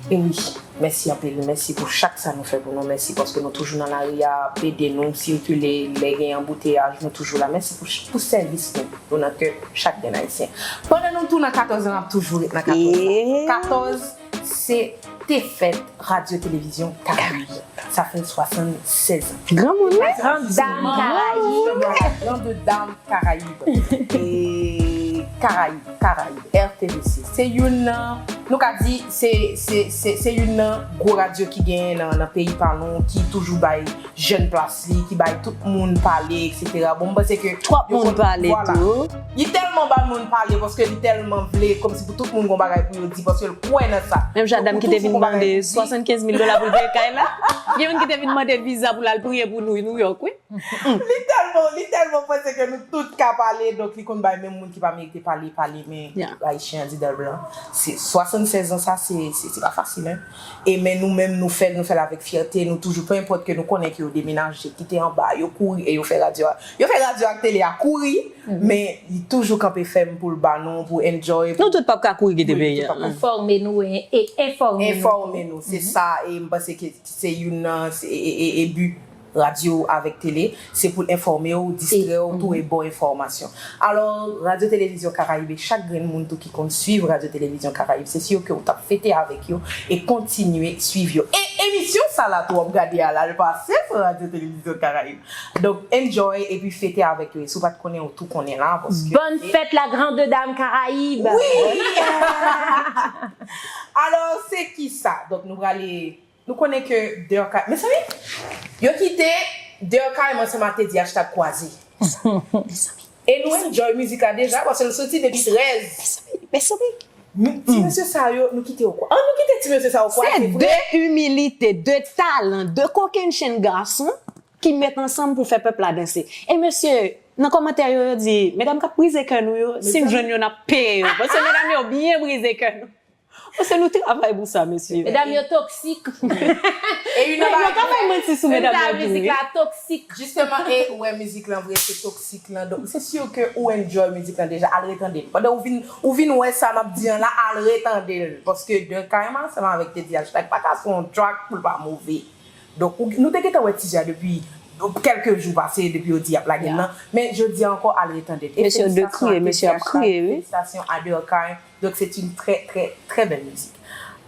E wi, mèsi anpil. Mèsi pou chak sa nou fè pou nou. Mèsi paske nou toujou nan lari a, ap ede nou sikile. Lè gen anbouteyaj, nou toujou la. Mèsi pou, pou sèvis nou. Nou nan kè chak grenn Ayisyen. Pandan nou tou nan katòz la, n ap toujou ret nan katòz la. Katòz, se te fèt Radyo Televizyon Karayib. Sa fè swasannsèz an. Granmoun, wi. Grande Dame Karayib. Grande Dame Karayib. E Karayib, Karayib, R T V C. Se youn nan, nou ka di, se, se, se, se youn nan gwo radyo ki genyen nan, nan peyi pa nou, ki toujou bay jèn plas li, ki bay tout moun pale, etsetera. Bon, m panse ke twòp moun pale tou. Li tèlman bay moun pale paske li tèlman vle kòmsi pou tout moun gon bagay pou yo di paske l kwè nan sa. Menm jan dam ki te vin mande swasannkenz mil dola pou l peye kay la. Gen moun ki te vin mande viza pou l al priye pou nou New York, wi. Li tèlman, li tèlman panse ke nou tout ka pale, donk li konn bay menm moun ki pa merite pale, pale, men Ayisyen an di dan blan. Se swasannsèz an sa, se, se, se pa fasil, en. E men nou menm, nou fè l, nou fè l avèk fyète, nou toujou, pe enpòt ke nou konnen ke yo demenaje, kite anba, yo kouri e yo fè radyo a. Yo fè radyo ak tele a kouri, men li toujou kanpe fèm pou l ba nou, pou enjoy. Nou tout p ap ka kouri kite peyi a. Enfòme nou e, e enfòme nou. Enfòme nou, se sa, e m panse ke se youn nan, se, e, e, e, e bi radyo avèk tele, se pou l enfòme w, distrè w tou e ba w enfòmasyon. Alò, Radyo Televizyon Karayib e chak grenn moun tou ki konn swiv Radyo Televizyon Karayib, se si ke w t ap fete avèk yo e kontinye swiv yo. E emisyon sa la tou w ap gade a la, l pase sou Radyo Televizyon Karayib. Donk, enjoy epi fete avèk yo. E si w pa t konnen, ou tou konnen la, paske Bonne fête, la grande dame Karayib! Wi! Alò, se ki sa? Donk, nou prale Nou konnen ke Durkheim, mezanmi, yo kite Durkheim ansanm ak Teddy hashtag kwaze. E nou enjoy mizik la deja, paske l soti depi trèz. Ti mesye sa yo, nou kite yo kwa. An, nou kite ti mesye sa yo kwa, se vre. De imilite, de talan, de kokennchenn gason ki met ansanm pou fè pèp la danse. E mesye, Nan kòmantè yo, yo di, medam k ap brize kè nou yo, si n jwenn yo, n ap peye yo. Paske medam yo byen brize kè nou. Paske nou travay pou sa, mesye. Medam yo toksik. E youn nan bagay, yo ka bay manti sou medam yo tou, wi. Mizik la toksik. Jisteman, e ou wè mizik lan vre, se toksik lan. Donk, se si ke ou enjoy mizik lan deja, al retande l. Pandan ou vin, ou vin wè sa m ap di an la, al retande l. Paske Durkheim ansanm avèk Teddy Hashtag pa ka fè yon track pou l pa move. Donk, ou, nou te gentan wè tizè a depi kèlke jou pase, depi yo di y ap lage l lan. Men jodi a ankò, al retande l. E felisitasyon a Teddy Hashtag, felisitasyon a Durkheim. Donc, c'est une très, très, très belle musique.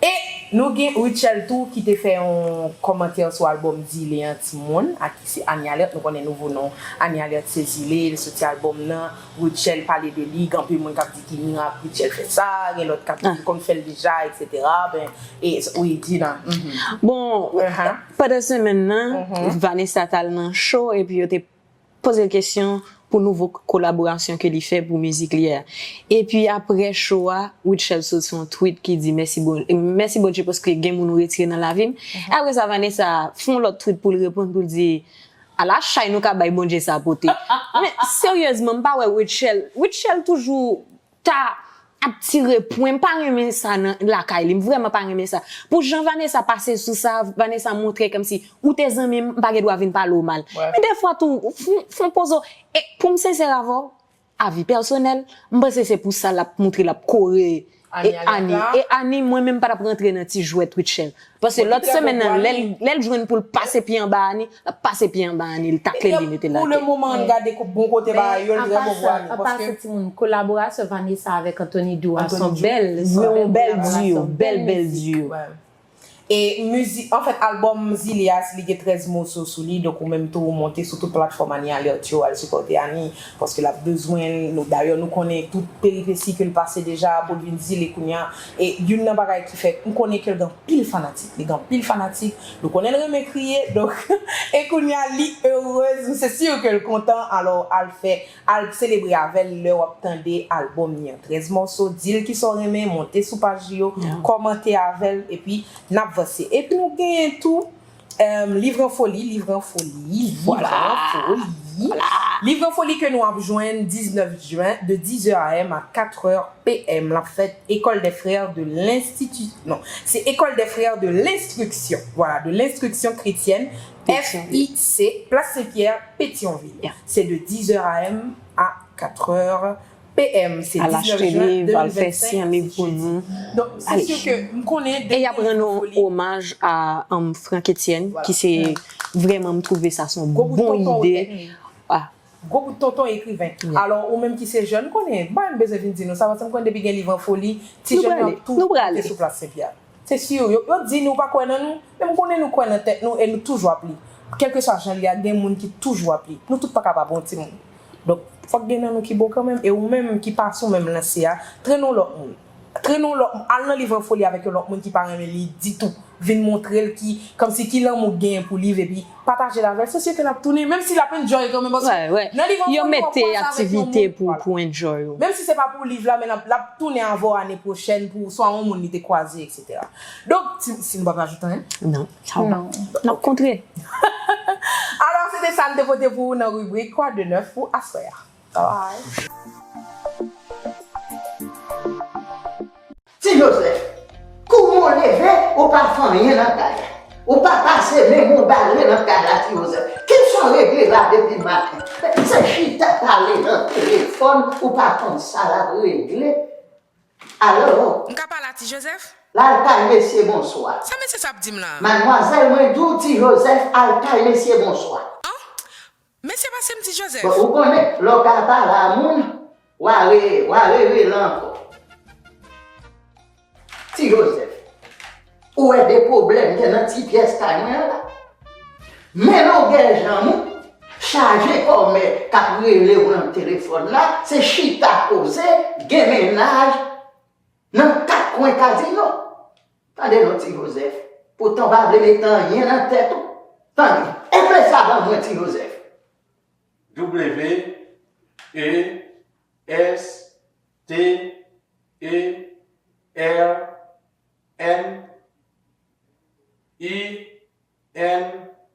E nou gen Rutshelle tou ki te fè yon kòmantè sou albòm Zile an, timoun, a ki se Annie Alerte. Nou konnen nouvo non Annie Alerte se Zile, li soti albòm nan. Rutshelle pale de li, gen anpil moun k ap di ki mirak Rutshelle fè sa, gen lòt k ap di li konn fè l deja, et cetera. Ben, e, wi, Dina. Mhm. Bon, pandan semèn nan, Vanessa t al nan show epi yo te poze l kesyon pou nouvo kolaborasyon ke li fè pou mizik li a. Epi apre show a, Rutshelle sot sou yon tweet ki di, mèsi Bon-, mèsi Bondye paske gen moun ou retire nan lavi m. Apre sa, Vanessa fè yon lòt tweet pou l reponn, pou l di, ala chay nou ka bay Bondye sa pote. Men, seryezman, m pa wè Rutshelle. Rutshelle toujou ta ap tire pwen. M pa renmen sa nan lakay li. M vrèman pa renmen sa. Pou jan Vanessa pase sou sa, Vanessa montre kòmsi ou te zanmi m, m pa gen dwa vin pale w mal. Men defwa tou, fon, fon poze w. E pou m sensè avè w, avi pèsonèl, m panse se pou sa l ap montre l ap kore Annie. E Annie, mwen menm, m pa t ap rantre nan ti jwèt Rutshelle. Paske lòt semèn nan, lè l, lè l jwenn pou l pase pye anba Annie, l ap pase pye anba Annie, l takle l, li mete l atè. Pou le moman, ann gade bon kote bagay yo, l trè bon pou Annie. Apa sa, timoun, kolaborasyon Vanessa avèk Anthony Dou a se yon bèl, se yon bèl duo, bèl, bèl duo. E mizik, anfèt, albòm Zile a, li gen trèz moso sou li, donk ou menm tou, ou monte sou tout platfòm Annie Alerte yo, al sipòte Annie, paske l ap bezwen nou. Dayè, nou konnen tout peripesi ke l pase deja pou l vin Zile kounye a. E youn nan bagay ki fè, m konnen ke l gen anpil fanatik. Li gen anpil fanatik. Nou konnen l renmen kriye. Donk, e kounye a, li erez. M se si ke l kontan. Alò, al fè, al selebre avè l lè w ap tande albòm li an. Trèz mòso, di l kisa w renmen, monte sou paj li yo, kòmante avè l, epi n ap vanse. Epi nou genyen tou, Em, Livre en Folie, Livre en Folie, Livre en Folie. Livre en Folie ke nou ap jwenn diznèf jen, de dix heures A M à quatre heures P M. L ap fèt École des Frères de l'Institut, non, se École des Frères de l'Instruction. Voilà, de l'Instruction Chrétienne, F I C, Place Saint-Pierre, Pétion-Ville. Se de dix heures A M à quatre heures P M, se diznèf jen de mil vennsenk, se jedi. Donk, se si ke m konnen. E y ap rann yon omaj a, um, Franck Etienne, ki se, vrèman, m twouve sa se yon bon ide. Gwo bout tonton ekriven. Alò, ou menm ki se jèn, m konnen, m pa menm bezwen vin di nou sa, paske m konnen depi gen Livre en Folie, ti jèn yo ap tou monte sou Plas Senpyè. Se si, yo, yo di nou pa kwè nan nou, men m konnen nou kwè nan tèt nou e nou toujou ap li. Kèlkeswa jan l ye a, gen moun ki toujou ap li. Nou tout pa ka pa bon timoun. Donk, fòk gen nan nou ki bon kanmenm, e ou menm ki pa sou menm lanse a, trennen yon lòt moun. Trennen yon lòt moun, al nan Livre en Folie avèk yon lòt moun ki pa renmen li ditou. Vin montre l ki, kòmsi ki lanmou k genyen pou liv, epi pataje l avè l. Se si ke l ap tounen, menm si l ap enjoy kanmenm, paske nan Livre en Folie w ap kwaze avèk yon moun, pou, pou enjoy ou. Menm si se pa pou liv la, men l ap, l ap tounen avè w ane pwochèn pou swa yon moun li te kwaze, et cetera. Donk, si, si nou pa ajoute anyen? Non, sa w pa. Non. N ap kontre. Alò, se te sa n te pote pou ou nan ribrik Quoi de neuf pou aswè a. Bye. Ti Jozèf, kouman w leve, ou pa fè anyen nan kay la. Ou pa pase men w bale nan kay la, Ti Jozèf. Kisa w regle la depi maten? Se chita pale nan telefòn, ou pa konn sa l ap regle. Alo? M ka pale a Ti Jozèf? L al kay mesye, bonswa. Sa mesye sa ap di m la? Madmwazèl, mwen di w Ti Jozèf al kay mesye, bonswa. An? Mesye pase m Ti Jozèf. Bon, ou konnen, lè w ka pale a moun, w a re, w a rerele ankò. Ti Jozèf, ou wè de pwoblèm gen nan ti pyès kay mwen an la? Men longè janm ou, chaje kòmè k ap rele w nan telefòn la, se chita koze, gen mennaj nan kat kwen kazino. Tande non, Ti Jozèf, poutan w pa vle mete anyen nan tèt ou. Tande, eple sa ban mwen, Ti Jozèf. W E S T E R N I N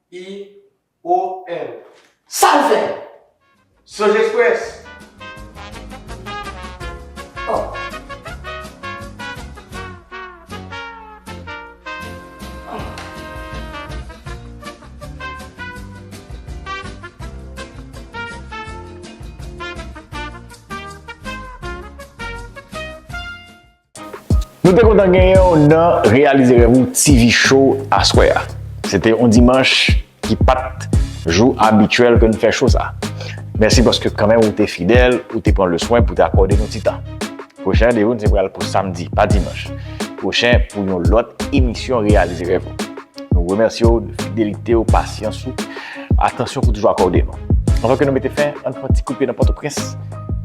I O N. Sa l fè? Sonje Nou te kontan genyen w nan Reyalize Rèv Ou T V Show aswè a. Se te yon dimanch ki pa t jou abityèl ke n fè show sa. Mèsi paske kanmenm ou te fidèl, ou te pran le swen pou te akòde nou ti tan. Pwochen randevou n se pral pou samdi, pa dimanch pwochen pou yon lòt emisyon Reyalize Rèv Ou. Nou remèsye w de fidelite w, pasyans ou, atansyon ke w toujou akòde nou. Anvan ke nou mete fen, ann pran ti kout pye nan Pòtoprens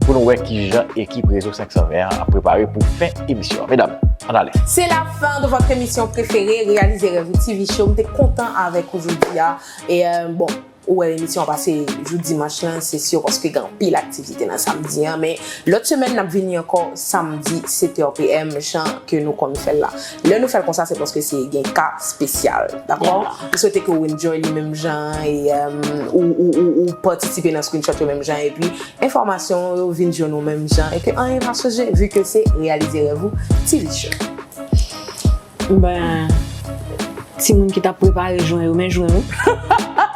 pou nou wè kijan ekip Rezo senk san ven an ap prepare pou fen emisyon an. Medam, ann ale. C'est la fin de votre émission préférée, Reyalize Rèv Ou T V Show. M te kontan avèk ou jodi a. E, euh, bon, ou wè emisyon an pase jou dimanch lan, se si paske gen anpil aktivite nan samdi an, men lòt semèn n ap vini ankò samdi sèt è p m, jan ke nou konn fè l la. Lè nou fè l konsa, se paske se gen ka espesyal, dakò? Yeah. M swete ke w enjoy li menm jan, e, um, ou, ou, ou, ou patisipe nan screenshot yo menm jan, epi enfòmasyon yo vin jwenn ou menm jan, e ke anyen pa chanje, vi ke se Reyalize Rèv Ou T V Show. Ben, timoun ki t ap prepare jwen yo, men jwen wi.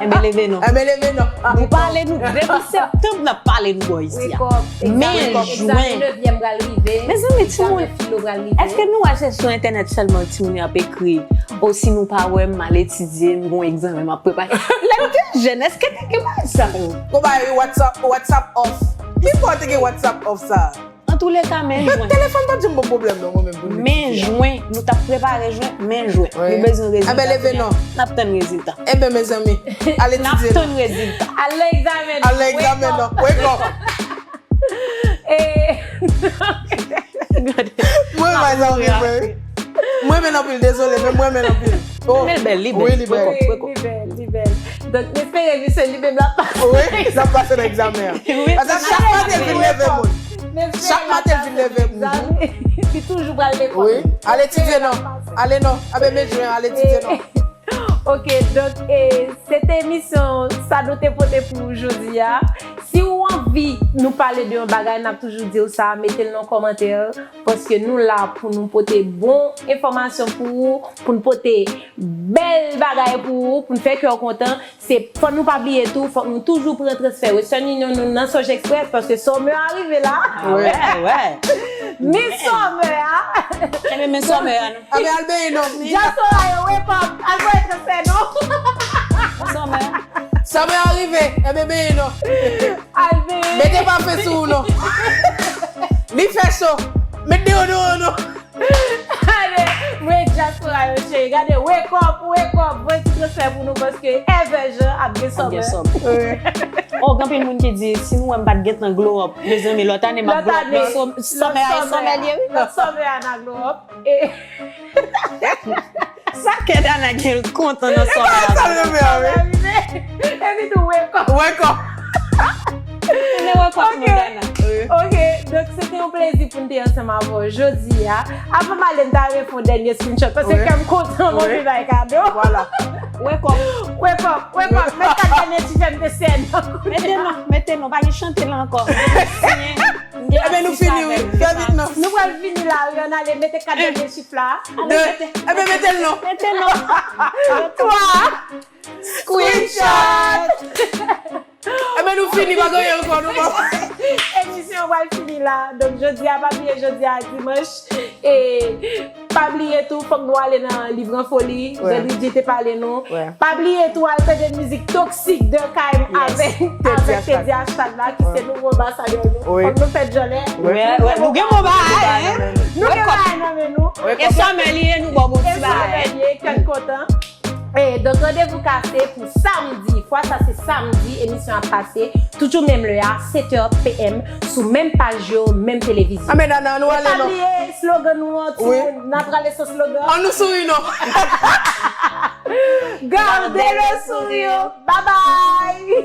Enben, leve non. Enben, leve non. Nou pale nou, depi septanm, n ap pale nou bò isi a. Wake up. Men egzamen, jwen. Egzamen nevyèm pral rive. Mezanmi, timoun, egzamen filo pral rive. Èske nou wè se sou entènèt sèlman timoun yo ap ekri? O si nou pa wè m, m al etidye, m gon egzamen m ap prepare. Lè m te jèn, èske te gen bagay sa yo? Gon bagay wi, WhatsApp, WhatsApp off. Ki bò te gen WhatsApp off sa? Antouleka, men jwen. Telefòn pa t janm ban m pwoblèm non, mwen menm pou m etidye. Men jwen, nou t ap prepare jwen, men jwen. Wi. Nou bezwen rezilta. Enben, leve non. N ap tann rezilta. Enben, mezanmi, al etidye non. N ap tann rezilta. Al nan egzamen non. Al nan egzamen non. Wake up. E, mwen renmen sa w ri vre wi. Mwen renmen l anpil, dezole, men mwen renmen l anpil. Oh, men l bèl, li bèl. Wi, li bèl. Wi, li bèl, li bèl. Donk, m espere misye li menm l ap pase. Wi, l ap pase nan egzamen an. Wi. Paske chak maten l vin leve moun. Chak maten l vin leve moun. Li toujou pral lekòl. Wi, al etidye non. Ale non. Abe, men jwen, al etidye non. Ok, donk, e, se te emisyon sa nou te pote pou ou jodi a. Si w anvi nou pale de yon bagay, n ap toujou di w sa, mete l nan kòmantè, paske nou la pou nou pote bon enfòmasyon pou ou, pou n pote bèl bagay pou ou, pou n fè kè w kontan. Se, fò nou pa bliye tou, fòk nou toujou pran transfè Western Union nou nan Sonj Express, paske summer a rive la. Ah, wè, wè. Men summer a. Enben, men summer a, non. Abe, al benyen non. Dyaspora yo, wake up. Al voye transfè nou. Summer a. Summer a rive. Enben, benyen non. Al benyen. Mete pafen sou ou non. Li fè cho. Met deyodora non. Gade, mwen dyaspora yo cheri. Gade, wake up, wake up. Voye ti transfè pou nou paske Ever Jean ap gen summer. Ap gen summer. Wi. Oh, gen anpil moun ki di, si nou wè m pa t gentan glow up, mezanmi, lòt ane m ap glow up. Lòt ane, men summer a, e summer li ye, wi. Lòt summer a n a glow up. E sa kè Dana gen l kontan nan summer a. E pa sa l renmen a, wi. Epi tou, wake up. Wake up. Mwen wake up, moun Dana. Ok, donk se te yon plezi pou n te ansanm avè w jodi a. Avan m ale, m ta renmen fè yon dènye screenshot, paske kè m kontan, m anvi bay kado. Vwala. Wake up. Wake up, wake up. Met kat dènye ti fè m te sèye nan kounye a. Mete non, mete non, pa gen chante la ankò. Ebyen, nou fini, wi. Fè vit non. Nou pral fini la, wi. Ann ale, mete kat dènye chif la. Enben, mete l non. Mete non. Twa. Screenshot. Enben, nou fini, pa gen anyen ankò, nou pa. Emisyon an pral fini la. Donk, jodi a, pa bliye, jodi a dimanch. E pa bliye tou, fòk nou ale nan Liv an Foli. Wi. Vendredi te pale nou. Wi. Pa bliye tou, al tande mizik Toxic de K M avèk, avèk Teddy Hashtag la, ki se nouvo anbasadè nou. Wi. Fòk nou fè djòlè. Wi, wi, nou gen bon bagay, hein? Nou gen bagay nan men nou. E summer li ye, nou ba w bon ti bagay. E summer li ye, kè n kontan. E, donk, randevou kase pou samdi. Fwa sa, se samdi, emisyon ap pase. Toujou menm lè a, sèt è p m, sou menm paj yo, menm televizyon. Anben, Dana, nou ale non. E pa bliye slogan nou an, timoun. N ap rale sou slogan. An nou souri non. Gardez le sourire. Bye bye.